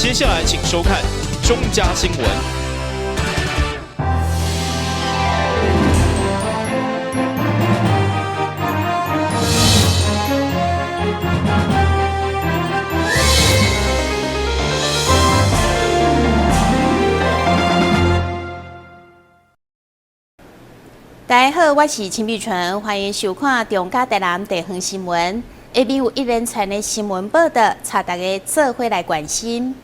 接下來請收看中嘉新聞。大家好，我是陳美純，歡迎收看中嘉台南地方新聞。下面有一連串的新聞報道，帶大家做伙來關心。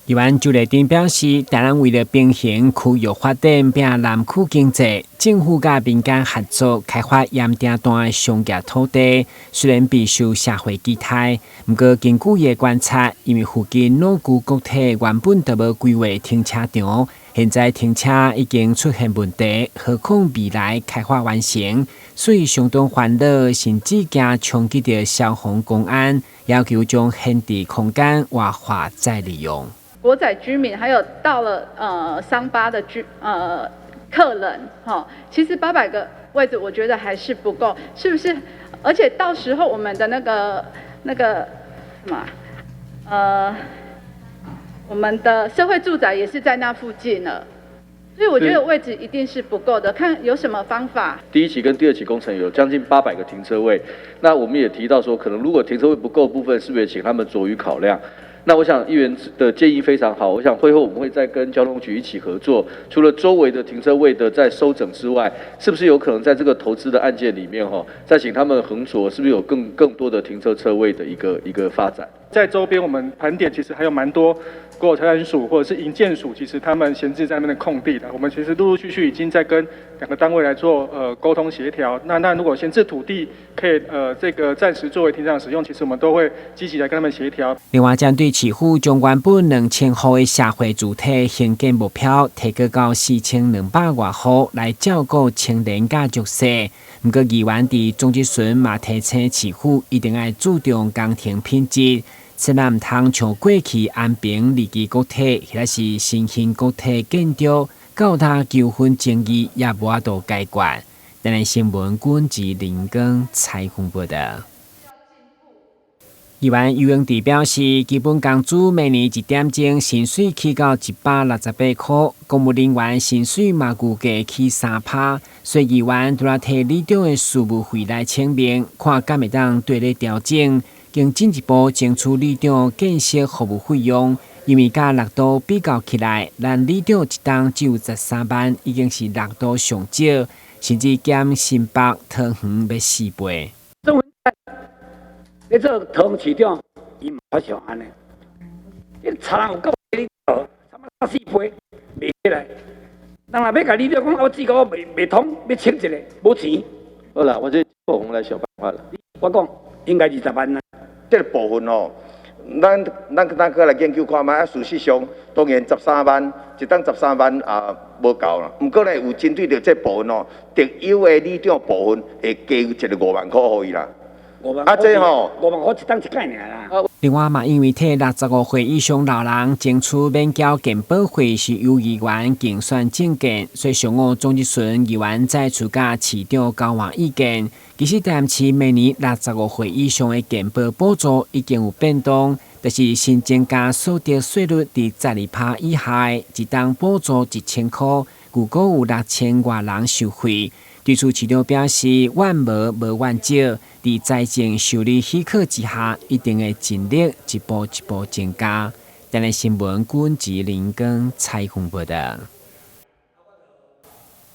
議員周麗珍表示，台南為了平衡區域發展，並南區經濟，政府佮民間合作開發鹽埕段的商業土地，雖然備受社會期待，毋過根據伊的觀察，因為附近老舊國鐵原本就無規劃停車場，現在停車已經出現問題，何況未來開發完成，所以相當煩惱，甚至驚衝擊著消防公安，要求將閒置空間活化再利用。國仔居民，還有到了桑巴的客人，哈，其實800個位置，我覺得還是不夠，是不是？而且到時候我們的那個什麼，我們的社會住宅也是在那附近了，所以我覺得位置一定是不夠的，看有什麼方法。第一期跟第二期工程有將近800個停車位，那我們也提到說，可能如果停車位不夠部分，是不是也請他們酌予考量？那我想議員的建議非常好，我想會後我們會再跟交通局一起合作，除了周圍的停車位的在收整之外，是不是有可能在這個投資的案件裡面，哈，再請他們衡酌，是不是有更多的停車車位的一個發展？在周邊我們盤點，其實還有蠻多國有財產署或者是營建署，其實他們閒置在那邊的空地的，我們其實陸陸續續已經在跟兩個單位來做溝通協調。那如果閒置土地可以這個暫時作為停車場使用，其實我們都會積極來跟他們協調。另外，針對市府將原本2000戶的社會住宅興建目標提高到4200外戶，來照顧青年佮弱勢。毋過議員佇總質詢嘛提醒市府一定愛注重工程品質，千萬毋通像過去安平二期國鐵或者是新興國鐵建築，到他糾紛爭議也無法度解決。台南新聞軍志林光採訪報道。議員游榮智表示，基本工資每年一點鐘薪水起到168塊，公務人員薪水嘛估計起3趴，所以議員除了提里長的事務費來請命，看敢會當綴咧調整，經進一步爭取里長建設服務費用，因為佮六都比較起來，咱里長一冬只有13萬，已經是六都上少，甚至減新北、桃園欲4倍。你做桃園市長，伊嘛較像按呢。你差人有夠你做，差不多3、4倍賣起來。人若欲共里長講，我只講我袂通，欲請一個，無錢。好啦，我這部分來想辦法啦。我講應該20萬啦。這個部分哦，咱閣來研究看覓啊。事實上，當然十三萬，一冬十三萬也無夠啦。毋過呢，有針對著這部分哦，特優的里長部分會加一个5萬塊予伊啦。啊，這吼5萬塊一冬一擺爾啦。另外嘛，因為替65歲以上老人爭取免繳健保費是由議員競選政見，所以上午總質詢議員再次佮市長交換意見。其實台南市每年六十五歲以上的健保補助已經有變動，就是新增加所得稅率佇12趴以下的，一冬補助1000塊，預估有6000外人受惠。對此，市長表示，怨無無怨少，佇財政受理許可之下，一定會盡力一步一步增加。台南新聞軍志林光採訪報道。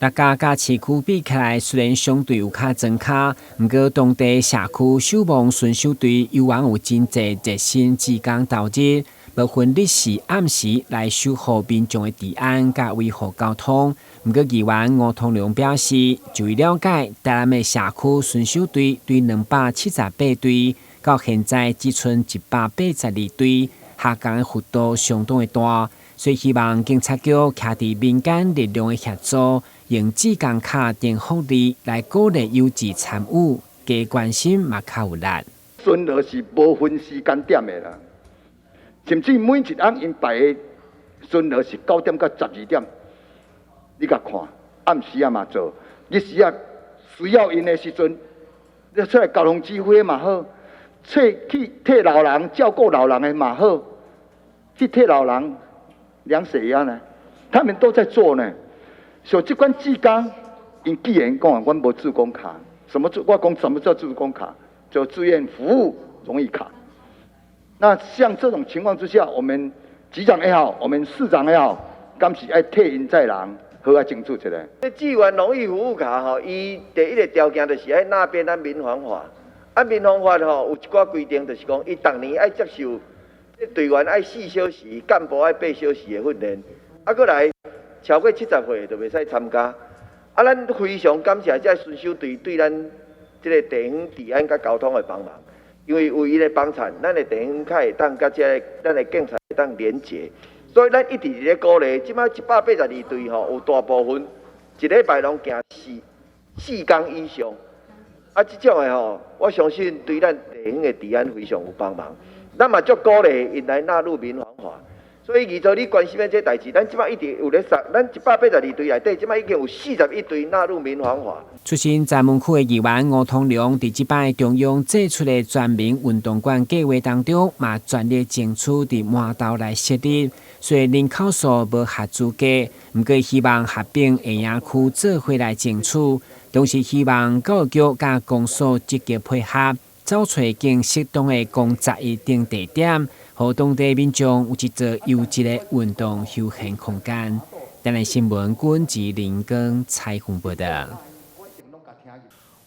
六甲佮市區比起來，雖然相對有較莊跤，毋過當地社區守望巡守隊猶原有真濟熱心志工投入，無分日時暗時來守護民眾的治安佮維護交通。毋過議員吳通龍表示，就伊了解，台南的社區巡守隊對278隊，到現在只賰182隊，下降的幅度相當的大，所以希望警察局徛佇民間力量的協助，用志工卡等福利來鼓勵有志參與，加關心嘛較有力。巡邏是無分時間點的啦，甚至每一暗𪜶排的巡邏是9點到12點，你共看，暗時仔嘛做，日時仔需要𪜶的時陣，你出來交通指揮嘛好，出去替老人照顧老人的嘛好，去替老人量血壓呢，他們都在做呢。所以這款志工，𪜶既然講，阮無志工卡，什麼我講什麼叫志工卡？就志願服務榮譽卡。那像這種情況之下，我們局長也好，我們市長也好，敢是愛替𪜶這人好好爭取一下。這志願榮譽服務卡吼，伊第一个條件就是愛納編咱民防法。啊，民防法吼有一寡規定，就是講伊逐年愛接受這隊員愛4小時，幹部愛8小時的訓練。啊，閣來超過70歲就袂使參加。啊，咱非常感謝這巡守隊對咱這个地方治安佮交通的幫忙，因為有伊的幫襯，咱的地方較會當佮這个咱的警察會當連結。所以咱一直佇咧鼓勵，這擺182隊吼，有大部分一禮拜攏行四工以上。啊，這種的吼，我相信對咱地方的治安非常有幫忙。咱嘛足鼓勵𪜶來納入民防法。所以，二座你關心的這代誌，咱這擺一直有咧殺，咱182隊內底，這擺已經有41隊納入民防法。出身閘門區的議員吳通龍，佇這擺中央祭出的全民運動館計劃當中，嘛全力爭取佇滿島來設立。雖然人口數無合資格，毋過希望合併下營區做伙來爭取，同時希望教育局佮公所積極配合，找揣更適當的公雜一等地點，予當地民眾有一座優質的運動休閒空間。台南新聞君吉林光採訪報導。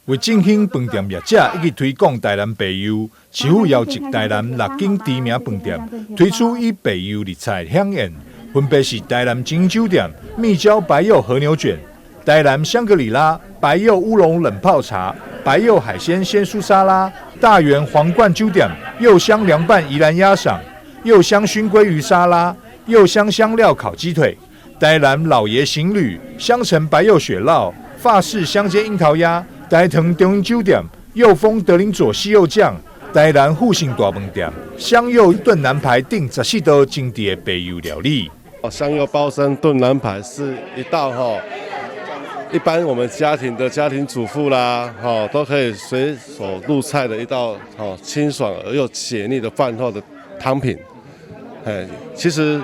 為振興飯店業者以及推廣台南白柚，市府邀集台南六間知名飯店，推出以白柚入菜饗宴，分別是台南精英酒店蜜椒白柚和牛卷、台南香格里拉白柚烏龍冷泡茶、白柚海鮮鮮蔬沙拉、大園皇冠酒店柚香涼拌宜蘭鴨賞、柚香燻鮭魚沙拉、柚香香料烤雞腿、台南老爺行旅香橙白柚雪酪、法式香煎櫻桃鴨。台糖中英酒店、柚豐德林左西柚醬、台南復興大飯店、香柚燉南排等14道精緻的白柚料理。哦，香柚鮑參燉南排是一道哈，一般我們家庭的家庭主婦啦，哈都可以隨手入菜的一道哈清爽而又解膩的飯後的湯品。哎，其實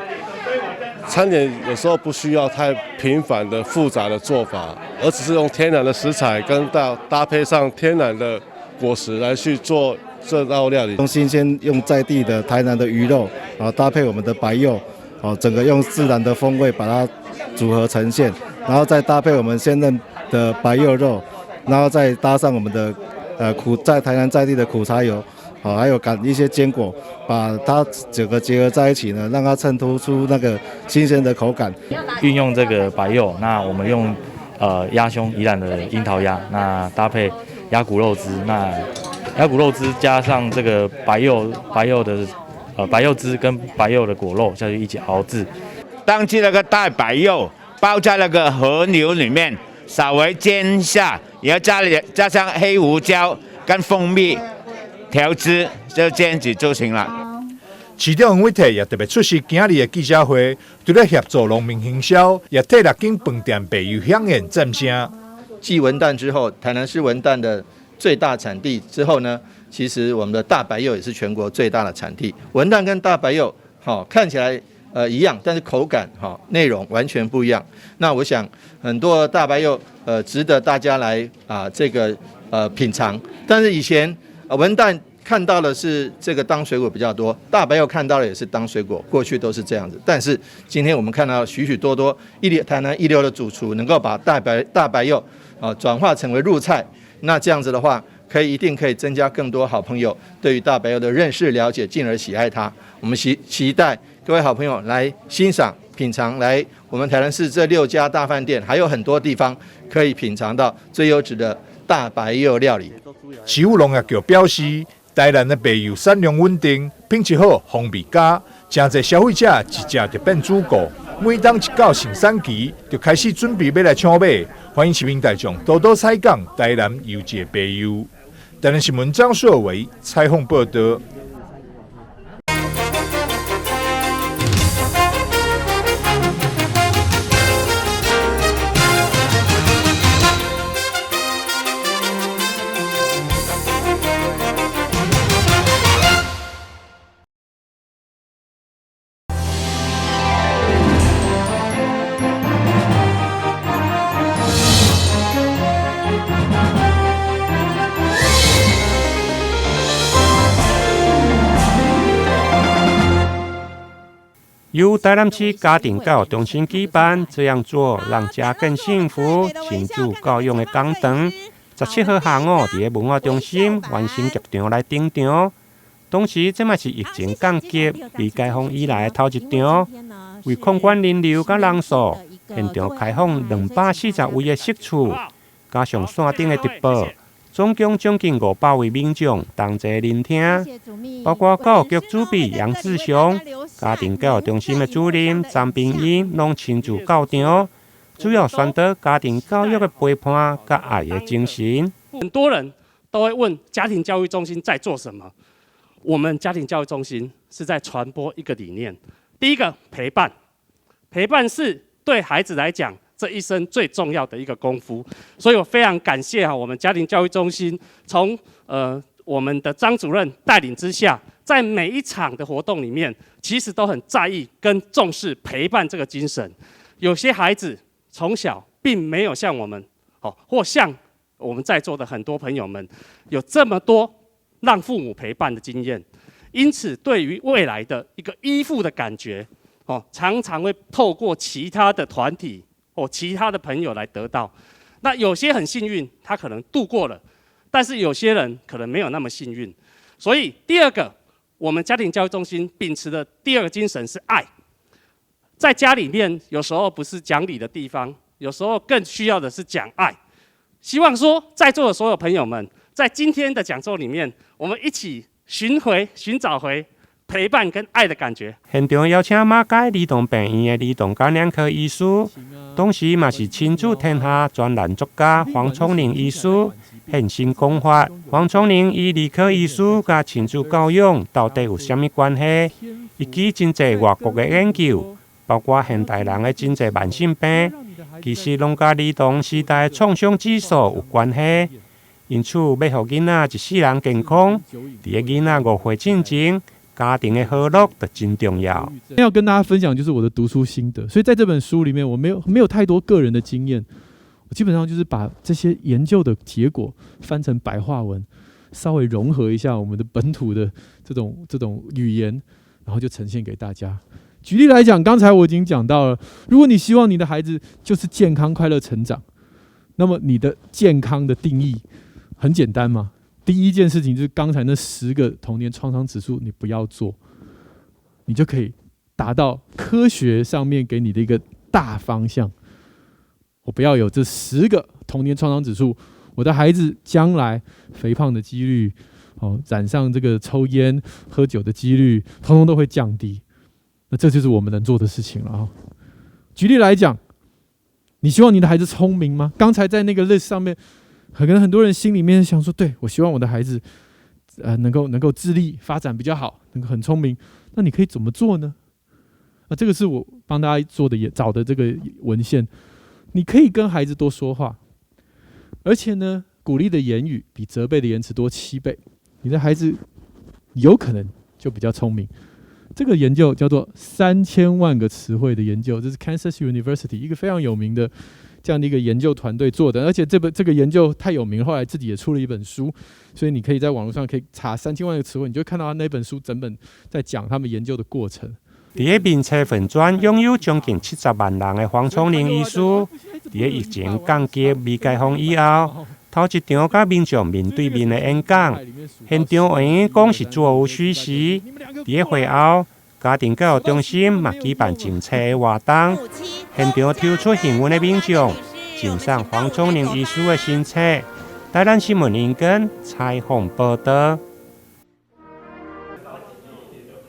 餐點有時候不需要太頻繁的複雜的做法，而只是用天然的食材跟搭配上天然的果實來去做這道料理。用新鮮用在地的台南的魚肉，啊搭配我們的白柚，哦整個用自然的風味把它組合呈現，然後再搭配我們鮮嫩的白柚肉，然後再搭上我們的苦在台南在地的苦茶油。好，還有擀一些堅果，把它整個結合在一起呢，讓它襯托出那個新鮮的口感。運用這個白柚，那我們用鴨胸宜蘭的櫻桃鴨，那搭配鴨骨肉汁，那鴨骨肉汁加上這個白柚汁跟白柚的果肉下去一起熬製。當這那個大白柚包在那個和牛裡面，稍微煎一下，然後加上黑胡椒跟蜂蜜。調汁就這樣子就行了。市長黃偉哲也特別出席今日的記者會，除了協助農民行銷，也替六間飯店白柚饗宴讚聲。繼文旦之後，台南是文旦的最大產地之後呢，其實我們的大白柚也是全國最大的產地。文旦跟大白柚，好看起來一樣，但是口感哈內容完全不一樣。那我想很多大白柚值得大家來啊這個品嘗，但是以前。文旦看到的是這個當水果比較多，大白柚看到的也是當水果，過去都是這樣子。但是今天我們看到許許多多一流台南一流的主廚能夠把大白柚啊轉化成為入菜，那這樣子的話，一定可以增加更多好朋友對於大白柚的認識了解，進而喜愛它。我們期待各位好朋友來欣賞品嘗，來我們台南市這6家大飯店，還有很多地方可以品嘗到最優質的大白柚料理。市府農業局表示，台南的白柚產量穩定，品質好，風味佳，誠濟消費者一食就變主顧。每當一到盛產期，就開始準備欲來搶買。歡迎市民大眾多多採購台南優質的白柚。台南新聞張碩偉採訪報導。由台南市家庭教育中心舉辦，這樣做讓家更幸福。親子教養的講堂，17號下午佇个文化中心完成劇場來登場。同時，這嘛是疫情降級、未解封以來的頭一場，為控管人流佮人數，現場開放240位的席次，加上線頂的直播。總共將近500位民眾同齊聆聽，包括教育局主筆楊志雄、家庭教育中心的主任張冰英，攏親自到場，主要宣導家庭教育的陪伴佮愛的精神。很多人都會問家庭教育中心在做什麼？我們家庭教育中心是在傳播一個理念，第一個陪伴，陪伴是對孩子來講，這一生最重要的一個功夫，所以我非常感謝哈，我們家庭教育中心從我們的張主任帶領之下，在每一場的活動裡面，其實都很在意跟重視陪伴這個精神。有些孩子從小並沒有像我們，或像我們在座的很多朋友們，有這麼多讓父母陪伴的經驗，因此對於未來的一個依附的感覺，常常會透過其他的團體或其他的朋友來得到。那有些很幸運，他可能度過了，但是有些人可能沒有那麼幸運。所以第二個，我們家庭教育中心秉持的第二個精神是愛。在家裡面，有時候不是講理的地方，有時候更需要的是講愛。希望說在座的所有朋友們，在今天的講座裡面，我們一起尋找回陪伴跟愛的感覺。現場邀請馬偕兒童病院的兒童感染科醫師，同時嘛是親子天下專欄作家黃聰玲醫師現身講法。黃聰玲以兒科醫師佮親子教養到底有啥物關係？以及真濟外國的研究，包括現代人的真濟慢性病，其實攏佮兒童時代創傷指數有關係。因此，欲予囡仔一世人健康，佇个囡仔5歲進前，家庭的和樂就真重要。要跟大家分享就是我的讀書心得，所以在這本書裡面，我沒有太多個人的經驗，我基本上就是把這些研究的結果翻成白話文，稍微融合一下我們的本土的這種語言，然後就呈現給大家。舉例來講，剛才我已經講到了，如果你希望你的孩子就是健康快樂成長，那麼你的健康的定義很簡單嘛。第一件事情就是剛才那10個童年創傷指數，你不要做，你就可以達到科學上面給你的一個大方向。我不要有這十個童年創傷指數，我的孩子將來肥胖的幾率，染上這個抽菸喝酒的幾率，通通都會降低。那這就是我們能做的事情了啊。舉例來講，你希望你的孩子聰明嗎？剛才在那個 list 上面，可能很多人心裡面想說，對，我希望我的孩子，能夠智力發展比較好，能夠很聰明。那你可以怎麼做呢？啊，這個是我幫大家做的，也找的這個文獻。你可以跟孩子多說話，而且呢，鼓勵的言語比責備的言辭多7倍。你的孩子有可能就比較聰明。這個研究叫做3000萬個詞彙的研究，這是 Kansas University 一個非常有名的這樣的一個研究團隊做的，而且這個研究太有名，後來自己也出了一本書，所以你可以在網絡上可以查三千萬個詞彙，你就看到他那本書整本在講他們研究的過程。佇个面冊粉專擁有將近70萬人的黃聰玲醫師，佇个疫情降級未解封以後，頭一場佮民眾面對面的演講，現場會用講是座無虛席。佇个會後，家庭教育中心嘛舉辦贈冊的活動，現場抽出幸運的民眾，贈送黃聰玲醫師的新冊。台南新聞林根採訪報道。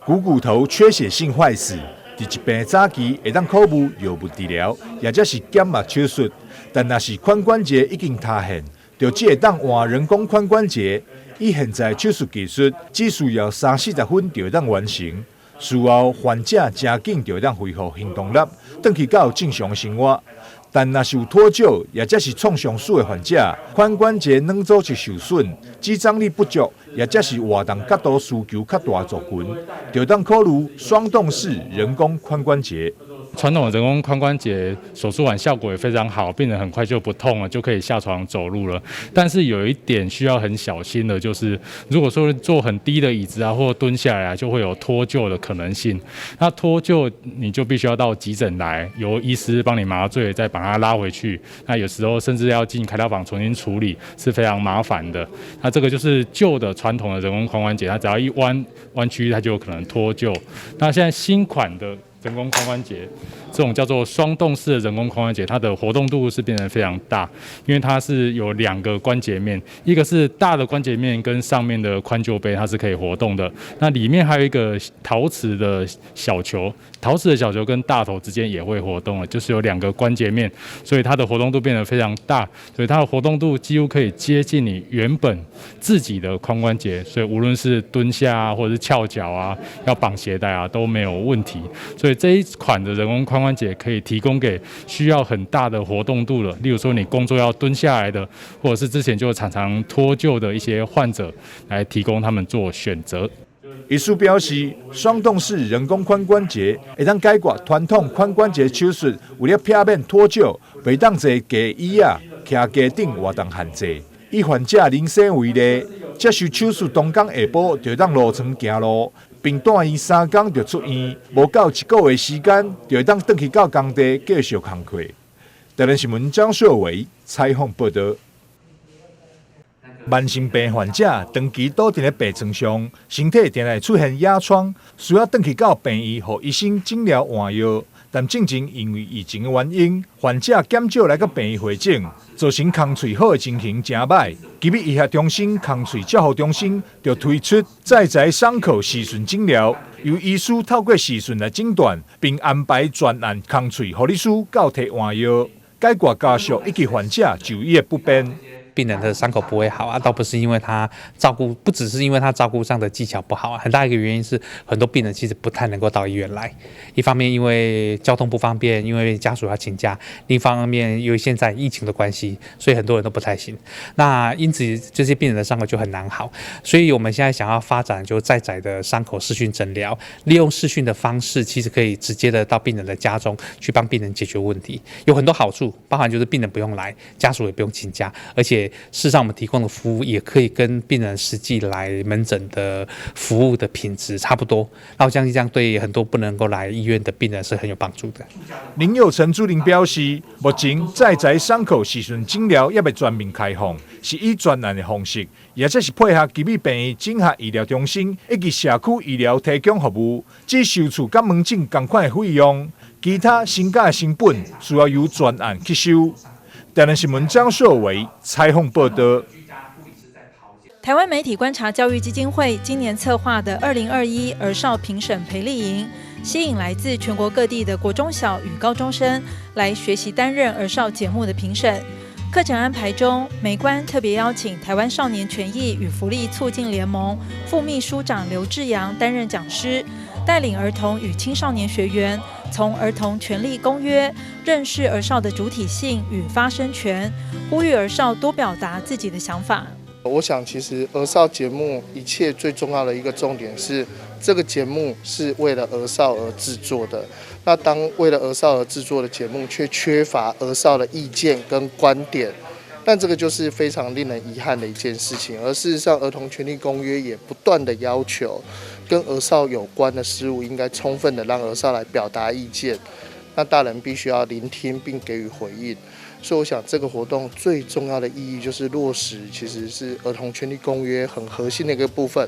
股骨頭缺血性壞死，佇疾病早期會當考慮藥物治療，抑者是減壓手術。但若是髖關節已經塌陷，就只會當換人工髖關節。以現在手術技術，只需要三四十分就會當完成。事後患者誠緊就會當恢復行動力，轉去到正常生活。但若是有脫臼，抑者是創傷史的患者，髖關節軟組織受損、肌張力不足，抑者是活動角度需求較大族群，就當考慮雙動式人工髖關節。传统的人工髋关节手术完效果也非常好，病人很快就不痛了，就可以下床走路了。但是有一点需要很小心的，就是如果说坐很低的椅子啊，或蹲下来啊，就会有脱臼的可能性。那脱臼你就必须要到急诊来，由医师帮你麻醉，再把它拉回去。那有时候甚至要进开刀房重新处理，是非常麻烦的。那这个就是旧的传统的人工髋关节，它只要一弯弯曲，它就有可能脱臼。那现在新款的人工髋关节，这种叫做双动式的人工髋关节，它的活动度是变得非常大，因为它是有两个关节面，一个是大的关节面跟上面的髋臼杯它是可以活动的，那里面还有一个陶瓷的小球，陶瓷的小球跟大头之间也会活动了，就是有两个关节面，所以它的活动度变得非常大，所以它的活动度几乎可以接近你原本自己的髋关节，所以无论是蹲下啊，或者是翘脚啊，要绑鞋带啊都没有问题，所以这一款的人工髋关节可以提供给需要很大的活动度的，例如说你工作要蹲下来的，或者是之前就常常脱臼的一些患者，来提供他们做选择。医师表示，双动式人工髋关节会当解决传统髋关节手术为了避免脱臼，袂当坐低椅仔、徛低顶活动限制。以患者人生为例，接受手术当工下晡就当落床行路，并住院3工就出院，无到一个月时间就会当转去到工地继续工课。台南新闻张秀伟采访报道。慢性病患者长期倒伫咧病床上，身体定会出现压疮，需要转去到病院，予医生诊疗换药。但进前因为疫情的原因，患者减少来到病院会诊，造成空喙好的情形诚歹。旗美医学中心空喙照护中心就推出在宅伤口视讯诊疗，由医师透过视讯来诊断，并安排专案空喙护理师到提换药，解决家属以及患者就医的不便。病人的伤口不会好啊，倒不是因为他照顾，不只是因为他照顾上的技巧不好啊，很大一个原因是很多病人其实不太能够到医院来。一方面因为交通不方便，因为家属要请假；另一方面因为现在疫情的关系，所以很多人都不太行。那因此这些病人的伤口就很难好。所以我们现在想要发展就在宅的伤口视讯诊疗，利用视讯的方式，其实可以直接的到病人的家中去帮病人解决问题，有很多好处，包含就是病人不用来，家属也不用请假，而且事实上，我们提供的服务也可以跟病人实际来门诊的服务的品质差不多。那我相信这样对很多不能够来医院的病人是很有帮助的。林佑成主任表示，目前在宅伤口视讯诊疗犹未全面开放，是以专案的方式，也则是配合旗美病院整合医疗中心以及社区医疗提供服务，只收取佮门诊仝款的费用，其他身价的成本需要由专案去收。台南新闻张硕伟采访报道。台湾媒体观察教育基金会今年策划的2021儿少评审培力营，吸引来自全国各地的国中小与高中生来学习担任儿少节目的评审。课程安排中，媒观特别邀请台湾少年权益与福利促进联盟副秘书长刘志阳担任讲师，带领儿童与青少年学员从儿童权利公约认识儿少的主体性与发声权，呼吁儿少多表达自己的想法。我想，其实儿少节目一切最重要的一个重点是，这个节目是为了儿少而制作的。那当为了儿少而制作的节目却缺乏儿少的意见跟观点，那这个就是非常令人遗憾的一件事情。而事实上，儿童权利公约也不断的要求，跟儿少有关的事物应该充分的让儿少来表达意见，那大人必须要聆听并给予回应。所以我想，这个活动最重要的意义就是落实，其实是儿童权利公约很核心的一个部分。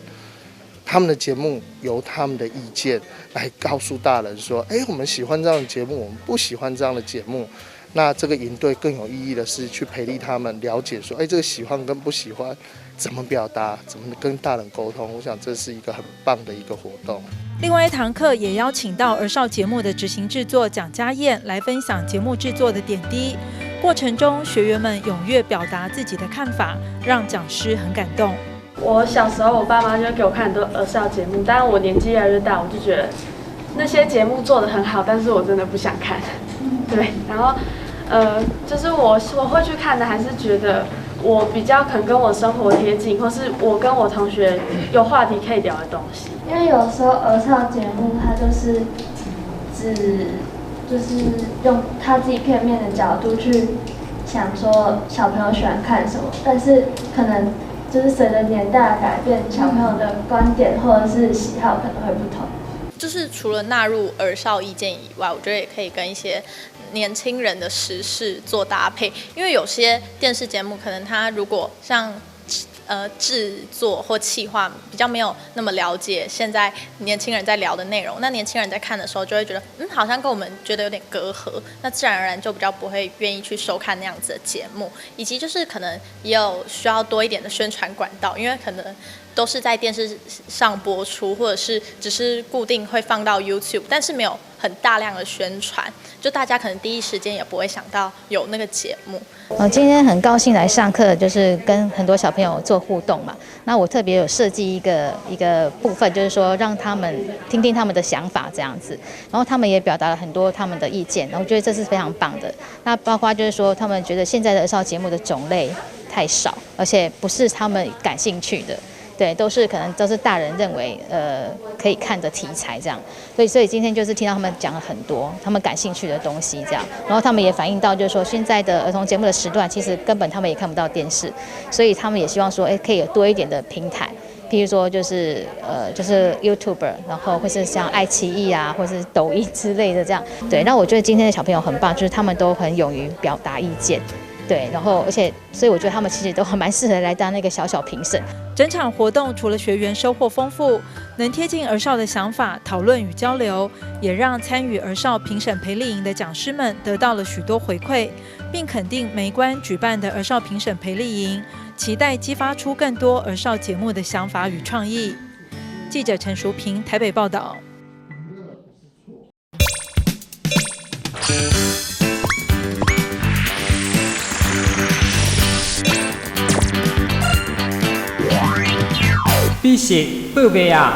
他们的节目由他们的意见来告诉大人说：“哎，我们喜欢这样的节目，我们不喜欢这样的节目。”那这个营队更有意义的是去培力他们了解说：“哎，这个喜欢跟不喜欢怎么表达，怎么跟大人沟通。”我想这是一个很棒的一个活动。另外一堂课也邀请到儿少节目的执行制作蒋家燕来分享节目制作的点滴。过程中，学员们踊跃表达自己的看法，让讲师很感动。我小时候，我爸妈就会给我看很多儿少节目，但是我年纪越来越大，我就觉得那些节目做得很好，但是我真的不想看。对，然后，就是我会去看的，还是觉得我比较可能跟我生活贴近，或是我跟我同学有话题可以聊的东西。因为有时候儿少节目它就是只就是用他自己片面的角度去想说小朋友喜欢看什么，但是可能就是随着年代的改变，小朋友的观点或者是喜好可能会不同。就是除了纳入儿少意见以外，我觉得也可以跟一些年轻人的时事做搭配，因为有些电视节目可能他如果像制作或企划比较没有那么了解现在年轻人在聊的内容，那年轻人在看的时候就会觉得，好像跟我们觉得有点隔阂，那自然而然就比较不会愿意去收看那样子的节目，以及就是可能也有需要多一点的宣传管道，因为可能都是在电视上播出，或者是只是固定会放到 YouTube，但是没有很大量的宣传，就大家可能第一时间也不会想到有那个节目。今天很高兴来上课，就是跟很多小朋友做互动嘛。那我特别有设计一个部分，就是说让他们听听他们的想法这样子，然后他们也表达了很多他们的意见，然后我觉得这是非常棒的。那包括就是说，他们觉得现在的儿少节目的种类太少，而且不是他们感兴趣的。对，都是可能都是大人认为可以看的题材这样，所以今天就是听到他们讲了很多他们感兴趣的东西这样，然后他们也反映到就是说现在的儿童节目的时段其实根本他们也看不到电视，所以他们也希望说，哎，可以有多一点的平台，譬如说就是 YouTube，然后或是像爱奇艺啊，或是抖音之类的这样。对，那我觉得今天的小朋友很棒，就是他们都很勇于表达意见。对，然后而且，所以我觉得他们其实都还蛮适合来当那个小小评审。整场活动除了学员收获丰富，能贴近儿少的想法讨论与交流，也让参与儿少评审培力营的讲师们得到了许多回馈，并肯定媒观举办的儿少评审培力营，期待激发出更多儿少节目的想法与创意。记者陈淑平台北报道。美食报麦仔。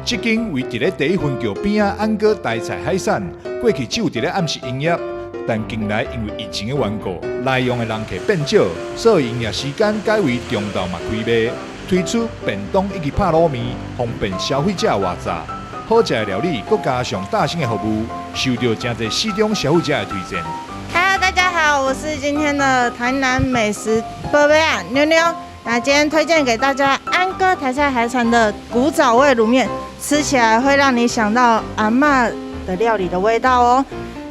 這間位佇咧第一分橋邊仔安哥台菜海產，過去只有佇咧暗時營業，但近來因為疫情的緣故，來用的人客變少，所以營業時間改為中晝嘛開賣，推出便當以及拍滷麵，方便消費者活炸。好食的料理，閣加上貼心的服務，受到誠濟市中消費者的推薦。 Hello，大家好，我是今天的台南美食報麥仔妞妞。那今天推薦給大家安哥台菜海產的古早味滷麵，吃起來會讓你想到阿嬤的料理的味道哦。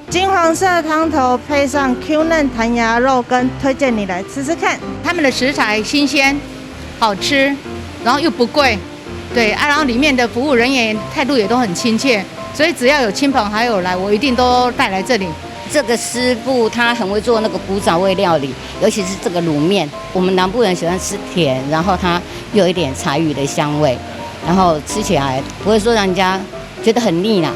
金黃色湯頭配上 Q 嫩彈牙肉羹，推薦你來吃吃看。他們的食材新鮮、好吃，然後又不貴，對啊，然後裡面的服務人員態度也都很親切，所以只要有親朋好友來，我一定都帶來這裡。這個師傅他很會做那個古早味料理，尤其是這個滷麵。我們南部人喜歡吃甜，然後它又有一點柴魚的香味，然後吃起來不會說讓人家覺得很膩啦。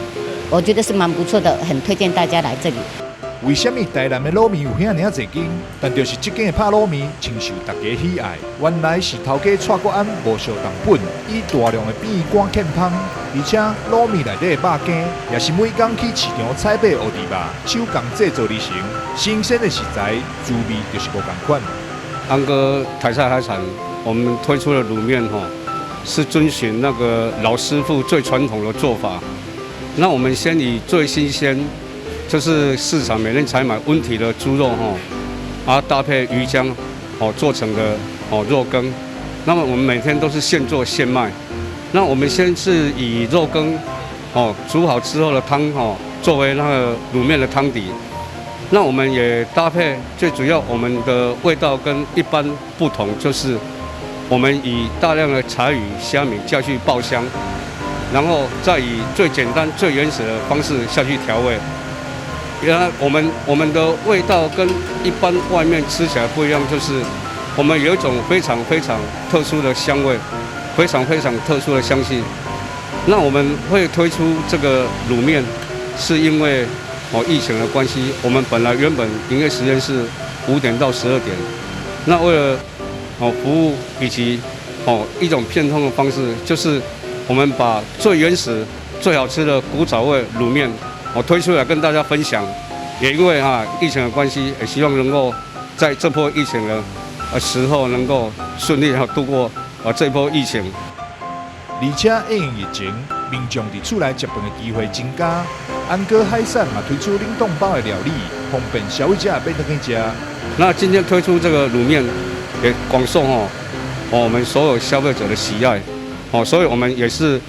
我覺得是蠻不錯的，很推薦大家來這裡。為啥物台南的滷麵有遐爾濟間？但就是這間的拍滷麵，深受大家喜愛。原來是頭家蔡國安無相同本，以大量的扁乾芡湯，而且滷麵內底的肉羹也是每工去市場採買烏豬肉，手工製作而成，新鮮的食材，滋味就是無仝款。安哥台菜海產，我們推出的滷麵吼，是遵循那個老師傅最傳統的做法。那我們先以最新鮮，就是市場每天採買溫體的豬肉吼，搭配魚漿哦做成的哦肉羹。那麼我們每天都是現做現賣。那我們先是以肉羹哦煮好之後的湯哦作為那個滷麵的湯底。那我們也搭配，最主要我們的味道跟一般不同，就是我們以大量的柴魚、蝦米下去爆香，然後再以最簡單、最原始的方式下去調味。原來我們的味道跟一般外面吃起來不一樣，就是我們有一種非常非常特殊的香味，非常非常特殊的香氣。那我們會推出這個滷麵，是因為疫情的關係，我們本來原本營業時間是5點到12點，那為了服務以及一種變通的方式，就是我們把最原始、最好吃的古早味滷麵我推出來跟大家分享。也因為疫情的關係，也希望能夠在這波疫情的時候能夠順利度過這波疫情。而且因應疫情，民眾佇厝內食飯的機會增加。安哥海產嘛推出冷凍包的料理，方便消費者買轉去食。那今天推出這個滷麵，也廣受吼我們所有消費者的喜愛，哦，所以我們也是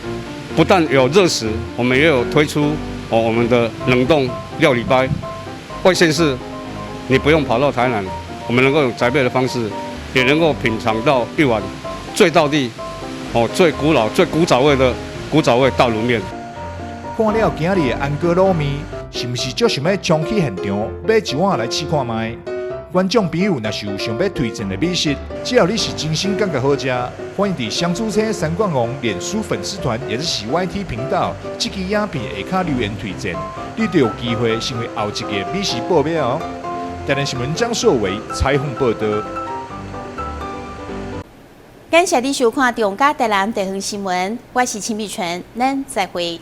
不但有熱食，我們也有推出哦我們的冷凍料理包。外縣市你不用跑到台南，我們能夠用宅配的方式，也能夠品嘗到一碗最道地、哦最古老、最古早味的古早味大滷麵。看了今仔日的安哥滷麵，是毋是足想欲衝去現場買一碗來試看覓？觀眾朋友若是有想欲推薦的美食，只要你是真心感覺好食，歡迎佇雙主車三冠王臉書粉絲團，也就是 YT 頻道，這支影片下跤留言推薦，你就有機會成為後一個美食報名哦。台南新聞張碩偉採訪報道。感謝你收看《中嘉台南地方新聞》，我是秦美純，咱再會。